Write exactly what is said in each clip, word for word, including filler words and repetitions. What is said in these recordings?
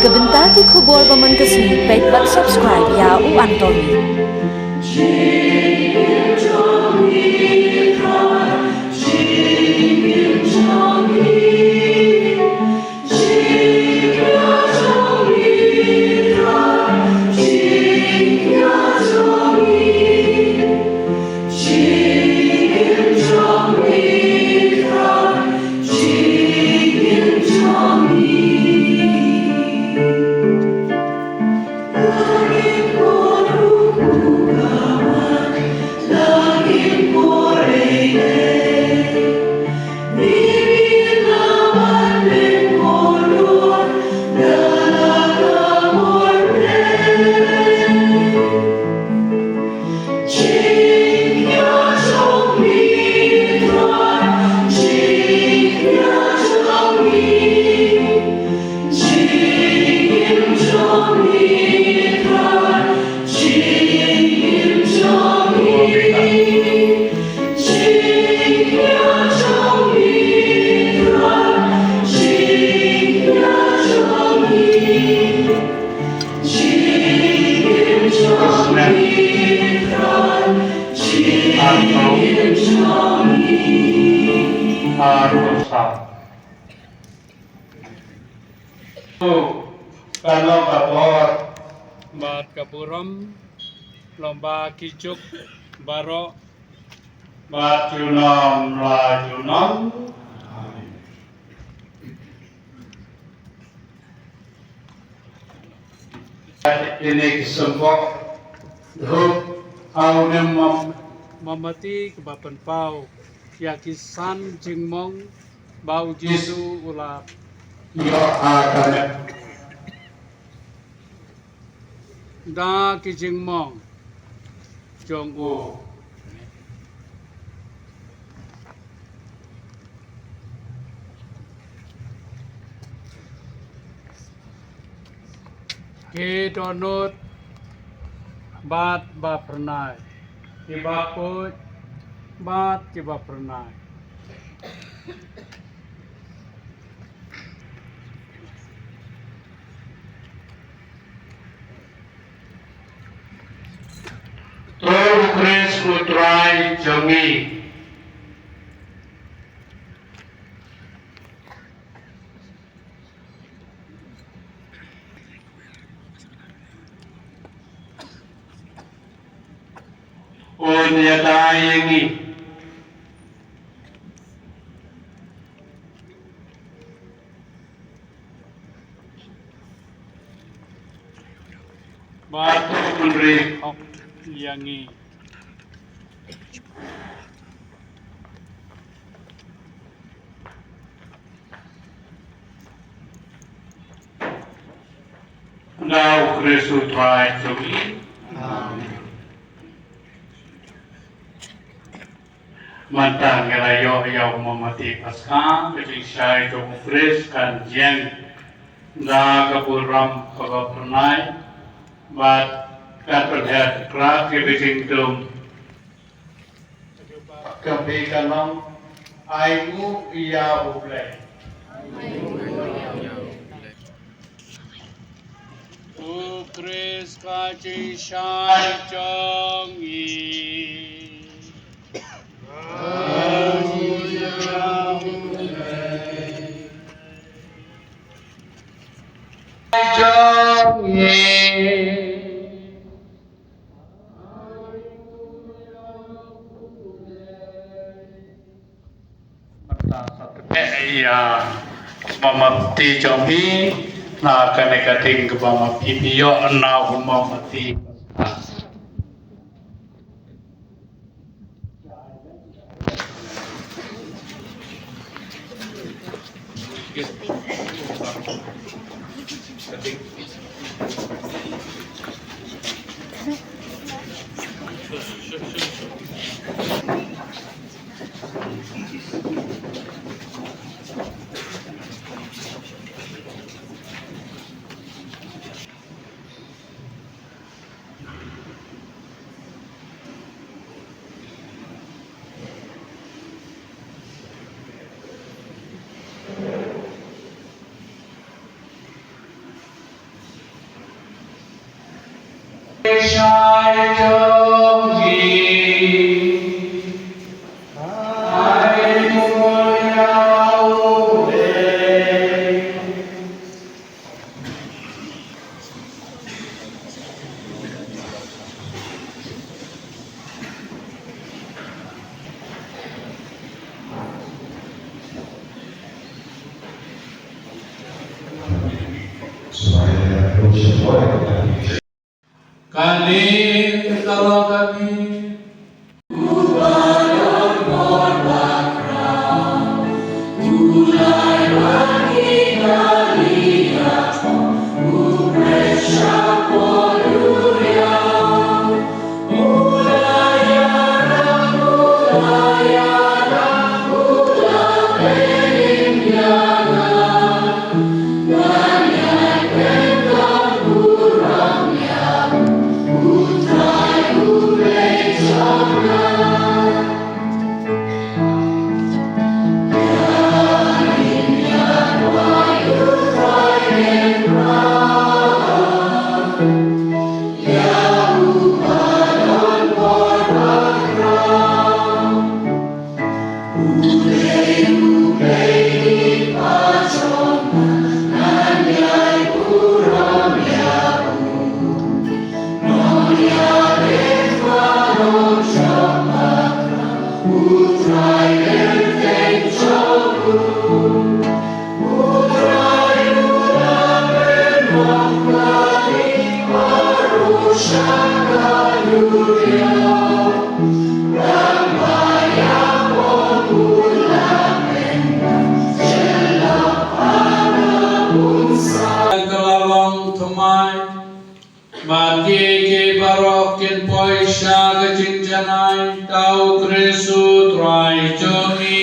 Ka bynta ki khubor ba man ka sngi, peit bad subscribe ïa u Anthony. Ka long ka bor bad ka burom, long ba ki juk baroh bad junom la junom. Kine ki symboh dhup ha une u mombati kaba pynpaw ïa ki san jingmong ba u Jisu u la ïoh ha ka met. Da ki jingmong jong u. Ki dohnud bad ba phyrnai, ki bakhuid bad ki ba phyrnai. To u Khrist u Trai jong ngi. Un ïada ïa ngi. Bad un ri hok ïa ngi. Na u Khrist u Trai jong ngi. Amen. Mynta ngi la ïoh ïa u mombati Paskha, ka jingshai jong u Khrist kan jeng da ka burom kaba phyrnai bad kan pynher khrat ki jingdum. Ka phi ka long, ai nguh ïa U Blei. U Khrist ka jingshai jong ngi. Jong ngi. Mynta sa tbeh ïa u mombati jong phi na kane ka ding kaba ma phi phi ïoh na u mombati. Kane ka long kane. Ka la long thymmai, bad kiei kiei baroh kin poi sha ka jingjanai, da U Khrist U Trai jong ngi.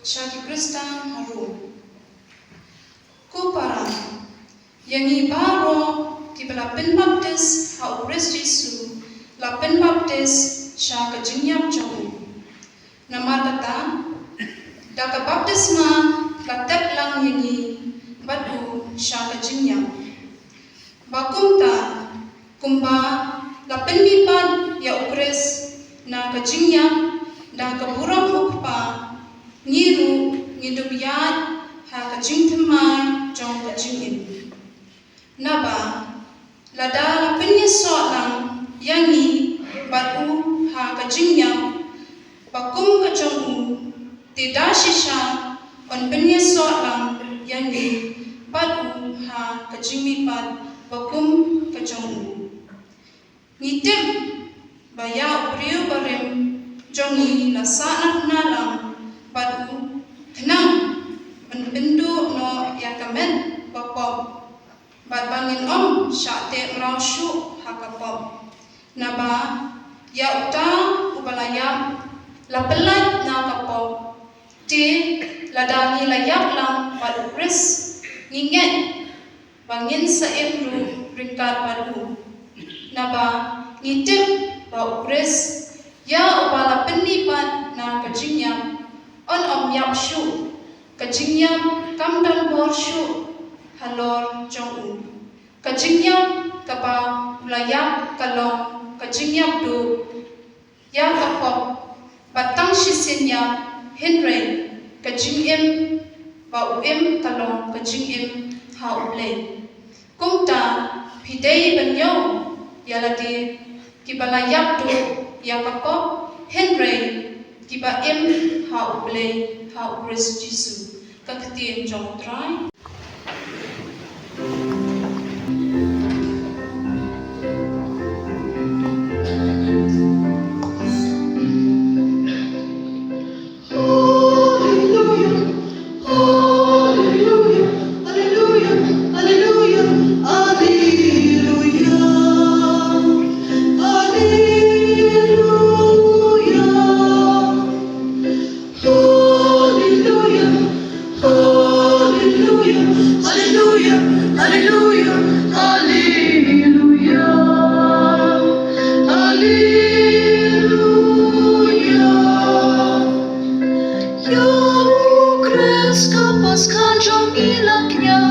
Sha ki Khristan ha Rom. Ko para, ïa ngi baroh kiba la pynbaptis ha U Khrist Jisu, la pynbaptis sha ka jingïap jong u. Namar kata, da ka baptisma la tep lang ïa ngi bad u sha ka jingïap. Ba kumta, kumba la pynmihpat ïa U Khrist na ka jingïap da ka burom U Kpa, ngi ruh ngin ïaid ha ka jingthymmai Te da shisha un pynïasoh lang ïa ngi bad u ha ka jingmihpat ba kum ka jong u. Ngi tip ba ïa u briew barim jong ngi la sahnarphna lang bad u, khnang ban pynduh noh ïa ka met ba pop, bad ba ngin ym shah teh mraw shuh ha ka pop. Naba ïa uta uba la ïap la pyllait na ka pop. Te lada ngi la ïap lang bad u Khrist, ngi ngeit ba ngin sa im ruh ryngkat bad u. Naba ngi tip ba u Khrist, ïa uba la pynmihpat na ka jingïap, un ym ïap shuh. Ka jingïap kam don bor shuh halor jong u. Ka jingïap kaba u la ïap ka long ka jingïap duh ïa ka pop, ba tang shisien ïap, hynrei ka jingim ba u im ka long ka jingim ha U Blei. Kumta phi dei ban ïoh ïa lade kiba la ïap duh ïa ka pop, hynrei kiba im ha U Blei, ha u Khrist Jisu. Ka ktien jong U Trai. Hallelujah, hallelujah, hallelujah, hallelujah, hallelujah, hallelujah. Ïa u Khrist ka Paskha jong ngi la kñia,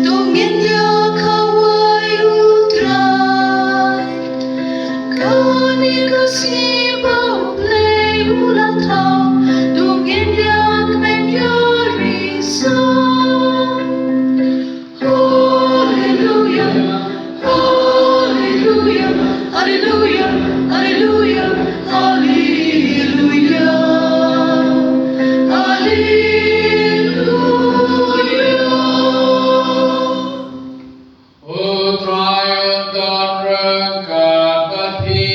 to ngin ïa kawei U Trai. Kane ka sngi ba U Blei u la thaw, to ngin ïa kmen ïa risang. Hallelujah, hallelujah, hallelujah, hallelujah, hallelujah, hallelujah. U Trai un don ryngkat bad phi.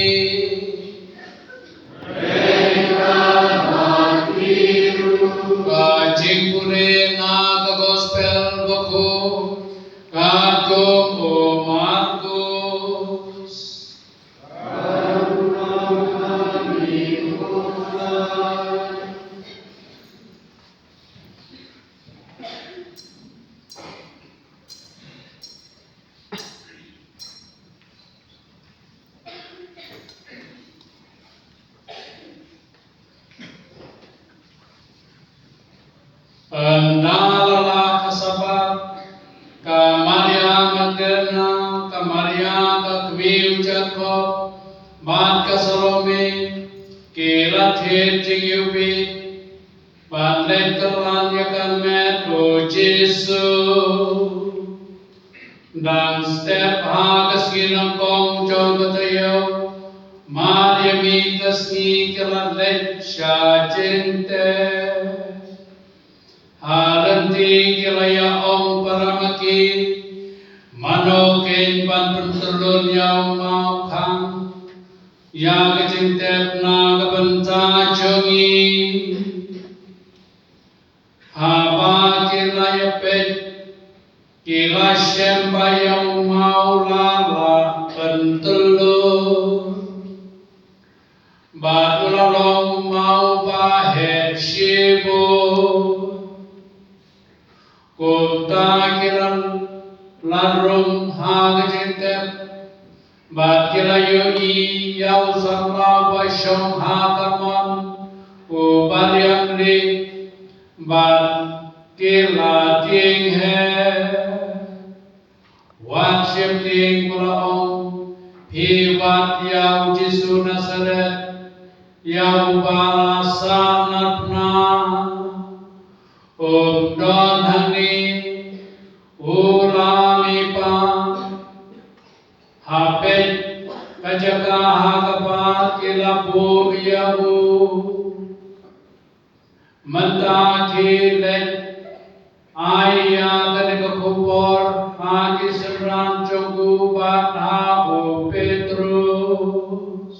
Ka jingpule na ka Gospel bakhuid katkum u Markus. Ynda la lah ka Sabbath, ka Maria Magdalena, ka Maria ka kmie u Jakob, bad ka Salome, ki la thied jingiwbih ban leit kyllon ïa ka met u Jisu. Dang step ha ka sngi nyngkong jong ka taïew, mar ïa mih ka sngi ki la leit sha jingtep. Ha lynti ki la ïa ong para ma ki, mano keiñ ban pyntyllun ïa u maw khang ïa ka jingtep na ka bynta jong ngi? Haba ki la ïa peit, ki la shem ba ïa u maw la lah pyntyllun. Bad u la long u maw ba heh shibun. Kumta ki la lad rung ha ka jingtep, bad ki la ïohi ïa u samla ba shong ha ka mon, uba riamri, bad ki la tieng heh. Wat sheptieng, u la ong, phi wad ïa u Jisu Nasaret, ïa uba la sahnarphna. Um don hangne, u la mihpat. Ha peit ka jaka ha kaba ki la buh ïa u. Mynta khie leit ai ïa kane ka khubor ha ki synran jong u bad ha u Petrus.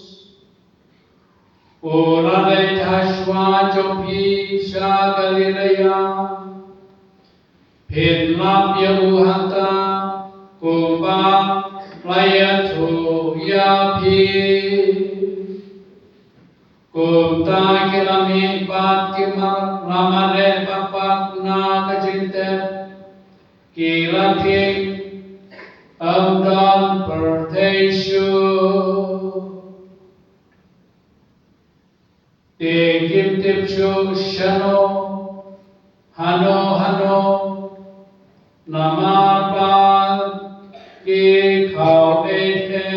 U la leit ha shuwa jong phi sha Galilea. Phin lap ïa u hangta kumba la ïathuh ïa phi. Kumta ki la mih bad ki la mareh bak bak na ka jingtep, ki la khih, ym don pyrthei shuh. Te kim tip shuh shano, hano hano, namar ba ki khawei eh.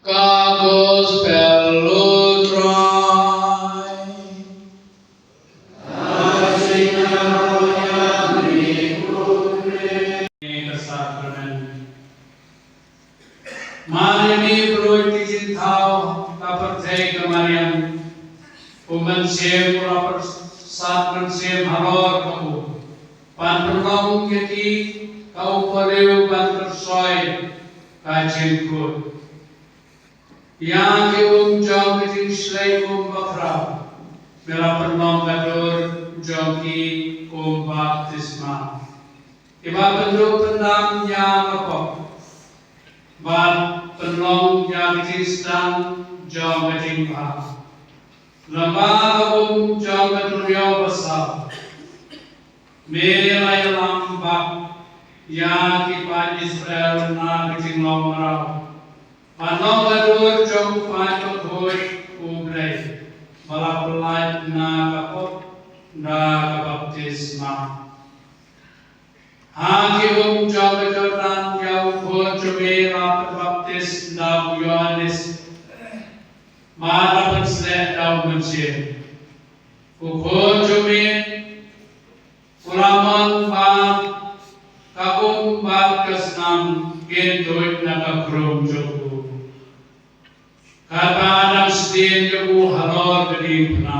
Ka Gospel u Trai. Ka Sakramen. Mariam i broi ki jingthaw ka pyrthei ka Mariam. U Mynsiem u la pyrsad Mynsiem halor ka u. Ban pynlong ïa ki ka u briew ban kyrsoi ka jingkut. Ïa ki um jong ka jingshlei um bakhraw. Me la pynlong ka dur jong ki um baptisma. Kiba pynduh pyndam ïa ka pop. Bad pynlong ïa ka jingsdang jong ka jingbha. Lyngba ka um jong ka duriaw basap. Me la ïalam bak ïa ki paid Israel na ka jinglong mraw. Ban long ka dur jong u paid bakhuid u Blei. Ba la pyllait na ka pop da ka baptisma. Ha ki um jong ka Jordan ïa u khun jong me la pynbaptis da u Ïoannis. Bad la pynsleh da u Mynsiem. U khun jong me u la mon ba ka um bad ka snam kin tuid na ka khrum jong u. Katba dang sdien ïa u halor ka diengphna.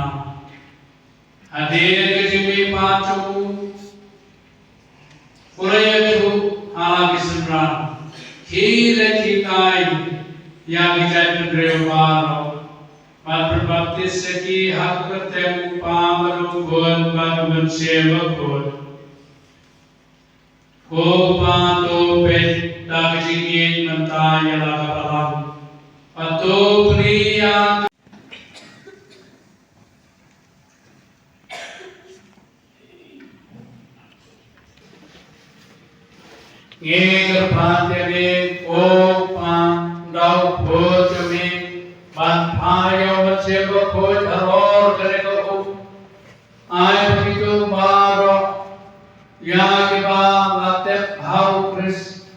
Hadien ka jingmihpat jong u. U la ïathuh ha la ki synran. Khie leit hikai ïa ki jaitbynriew baroh. Bad pynbaptis ïa ki ha ka kyrteng u Kpa bad u Khun bad u Mynsiem Bakhuid. Ko Kpa, to peit da ka jingïeit mynta ïa la ka balang. Bad to plie ïa Ngi kyrpad ïa me, ko Kpa, da u Khun jong me, ban phah ïa u Mynsiem Bakhuid halor kane ka um. Ai ba kito baroh ïa kiba la tep ha u Khrist,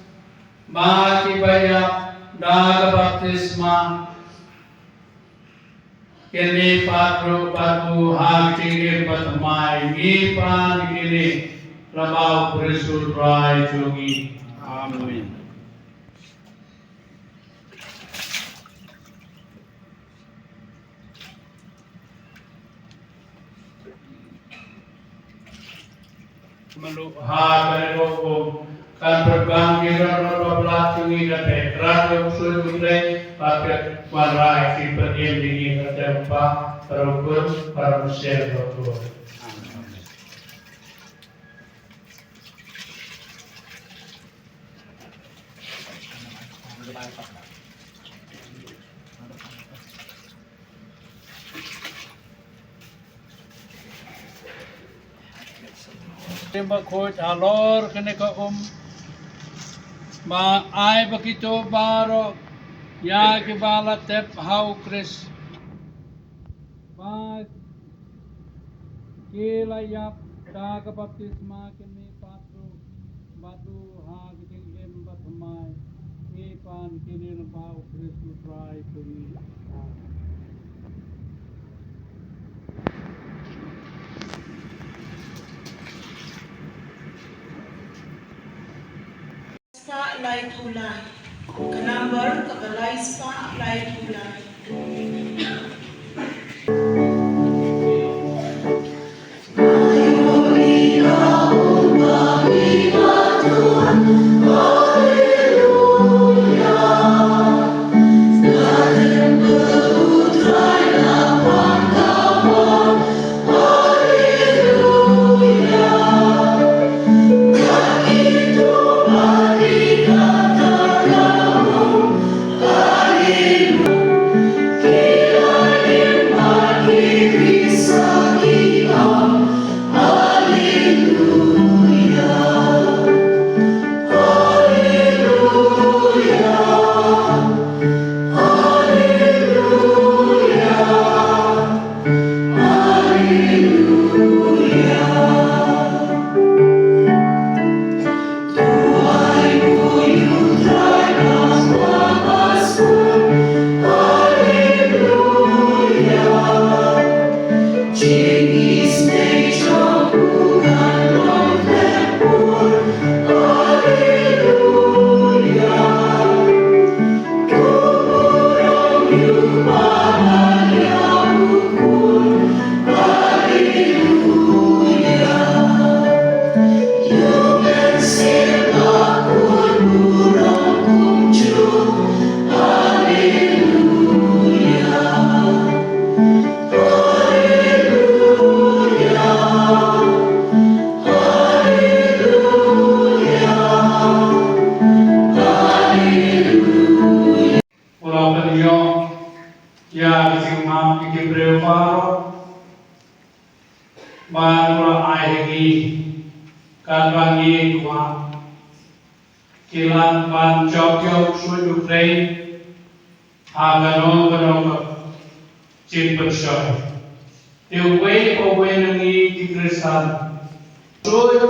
ba kiba ïap da ka baptisma, kin mihpat ruh bad u ha ka jingim bathymmai. Ngi pan kine lyngba u Khrist u Trai jong ngi. Amen. Mluh ha kane ka um kan pynbang ïa ki rangbah palat jong ngi, kata ka rat jong u ksuid u Blei, bad ka wanrah ïa ki pynïeng jong ngi, kata ka Kpa, bad u Khun, bad u Mynsiem Bakhuid. Mynsiem Bakhuid halor kane ka um, ba ai ba kito baroh ïa kiba la tep ha u Khrist, ba ki la ïap da ka baptisma, kin mihpat ruh bad u ha ka jingim bathymmai. Ngi pan kine lyngba u Khrist u Trai jong ngi. Spah laiphew lai. Ka number kaba lai spah laiphew lai. Ki briew baroh ba u la ai ha ngi katba ngi kwah, ki lah ban jop ïa u suiñ U Blei ha kano kano ka jingpynshoi. Te uwei pa uwei na ngi ki Khristan suiñ,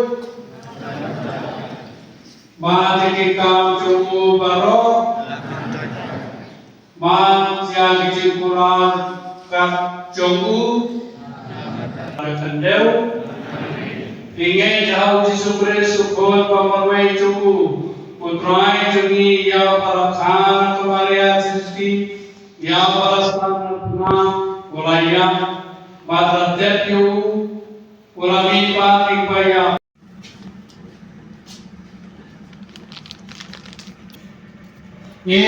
ba te ki kam jong u baroh, ba ïa ki jingpura kat jong u. Ka khyndew. Ngi ngeit ha u Jisu Khrist u Khun ba marwei jong u, u Trai jong ngi, ïa uba la kha na ka Maria Theisotti, ïa uba la san na ka bneng, u la ïap, bad la tep ïa u, u la mihpat lyngba ïap. Ngi,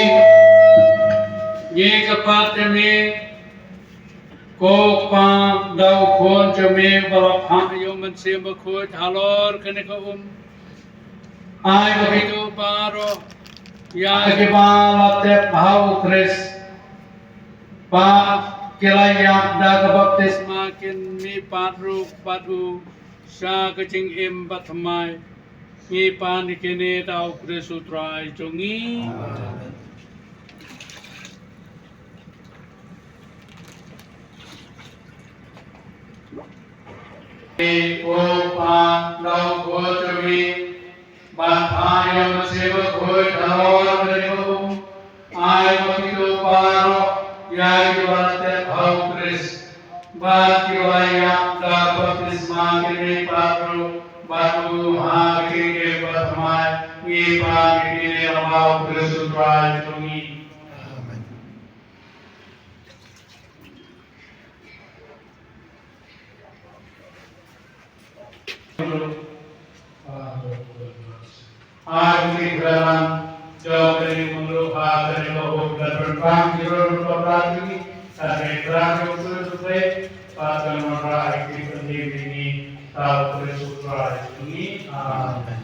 ngi kyrpad ïa me, ko Kpa, da u Khun jong me ba la phah ïa u Mynsiem Bakhuid halor kane ka um. Ai ba kito baroh, ïa kiba la tep ha u Khrist, ba ki la ïap da ka baptisma kin mihpat ruh bad u sha ka jingim bathymmai. Ngi pan ïa kine da u Khrist u Trai jong ngi. Ko Kpa, da u Khun jong me, ban phah ïa u Mynsiem Bakhuid halor kane ka um. Ai ba kito baroh, ïa kiba la tep ha u Khrist, bad kiba la ïap da ka baptisma kin mihpat ruh bad u ha ka jingim bathymmai. Ngi pan ïa kine lyngba u Khrist u Trai jong ngi. Amen. Ai, ngi kyrpad, jong kane ka munduk, ha kane ka hok, da pynbang jingïaroh ka Trai jong ngi, da ka Trai jong u Khrist u Blei, bad ka Mari, ai, ki pyndem ïa ngi, da u Khrist u Trai jong ngi. Amen.